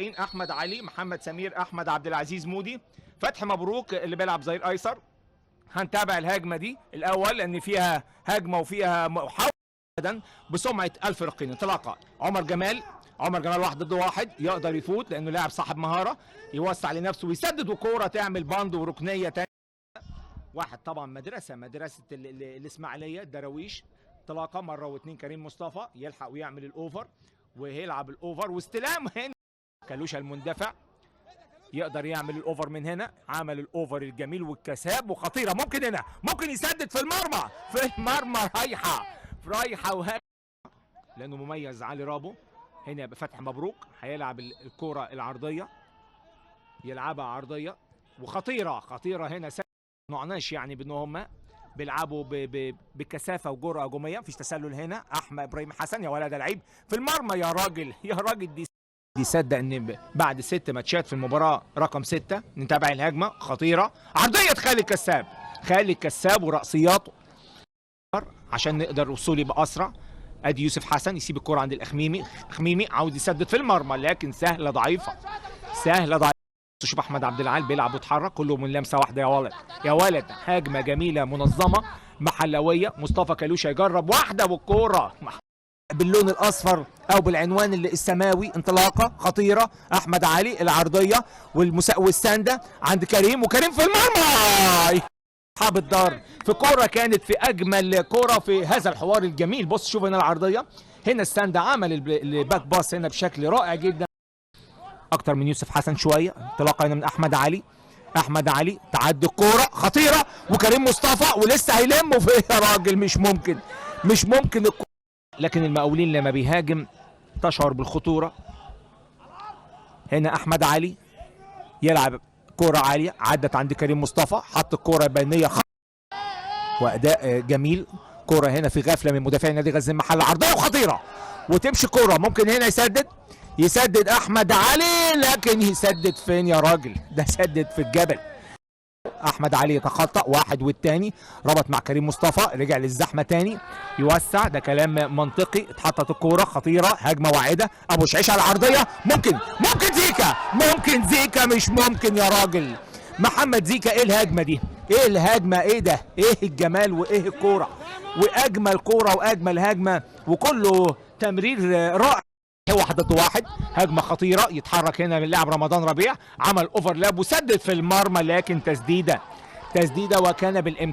احمد علي، محمد سمير، احمد عبد العزيز، مودي، فتحي مبروك اللي بيلعب ظهير ايسر. هنتابع الهجمة دي الاول لان فيها هجمة وفيها محاولة بسمعه الفريقين. انطلاقة عمر جمال، عمر جمال واحد ضد واحد يقدر يفوت لانه لاعب صاحب مهارة، يوسع لنفسه ويسدد وكوره تعمل باند وركنيه تاني. واحد طبعا مدرسه الاسماعيلية الدراويش. انطلاقة مرة واثنين، كريم مصطفى يلحق ويعمل ال over وهيلعب ال over واستلام هنا كالوشا المندفع يقدر يعمل ال over من هنا، عمل ال over الجميل والكساب وخطيرة، ممكن هنا ممكن يسدد في المرمى، في المرمى رايحة رايحة وهجمه لانه مميز علي رابو. هنا يبقى فتحي مبروك هيلعب الكره العرضية، يلعبها عرضية وخطيرة خطيرة هنا. نعناش يعني بان هم بيلعبوا بكثافة وجرأه هجومية، مفيش تسلل هنا. احمد ابراهيم حسن يا ولد لعيب في المرمى يا راجل يا راجل، دي صدق ان بعد 6 ماتشات في المباراة رقم 6 نتابع الهجمة خطيرة عرضية خالد كساب، خالد كساب ورأسياته عشان نقدر الوصول يبقى اسرع. ادي يوسف حسن يسيب الكره عند الاخميمي، اخميمي عاوز يسدد في المرمى لكن سهلة ضعيفة، سهلة ضعيفة. شوف احمد عبد العال بيلعب ويتحرك كله من لمسه واحدة يا ولد يا ولد، هجمة جميلة منظمة محلويه. مصطفى كالوشا يجرب واحدة والكوره باللون الاصفر او بالعنوان السماوي. انطلاقة خطيرة احمد علي، العرضية والسانده عند كريم، وكريم في المرمى. اصحاب الدار في كورة كانت في اجمل كورة في هذا الحوار الجميل. بص شوف هنا العرضية، هنا السانده عمل ال back pass هنا بشكل رائع جدا، اكتر من يوسف حسن شوية. انطلاقة هنا من احمد علي، احمد علي تعدي الكورة خطيرة وكريم مصطفى ولسه هيلمه في يا راجل، مش ممكن مش ممكن. لكن المقاولين لما بيهاجم تشعر بالخطوره. هنا احمد علي يلعب كورة عالية عدت عند كريم مصطفى، حط الكورة بينيه واداء جميل. كورة هنا في غفلة من مدافع نادي غزل المحلة، عرضية وخطيرة وتمشي كورة، ممكن هنا يسدد، يسدد احمد علي لكن يسدد فين يا راجل؟ ده سدد في الجبل. احمد علي يتخطى واحد والتاني، ربط مع كريم مصطفى، رجع للزحمه تاني يوسع، ده كلام منطقي. اتحطت الكورة خطيرة، هجمة واعده، ابو شعيش على العرضية، ممكن ممكن زيكا، ممكن زيكا، مش ممكن يا راجل محمد زيكا. ايه الهجمة دي؟ ايه الهجمة؟ ايه ده؟ ايه الجمال وايه الكورة؟ واجمل كورة واجمل هجمة وكله تمرير رائع. واحد ضد واحد، هجمة خطيرة، يتحرك هنا من لاعب رمضان ربيع، عمل overlap وسدد في المرمى لكن تسديده تسديده وكان بالامكان.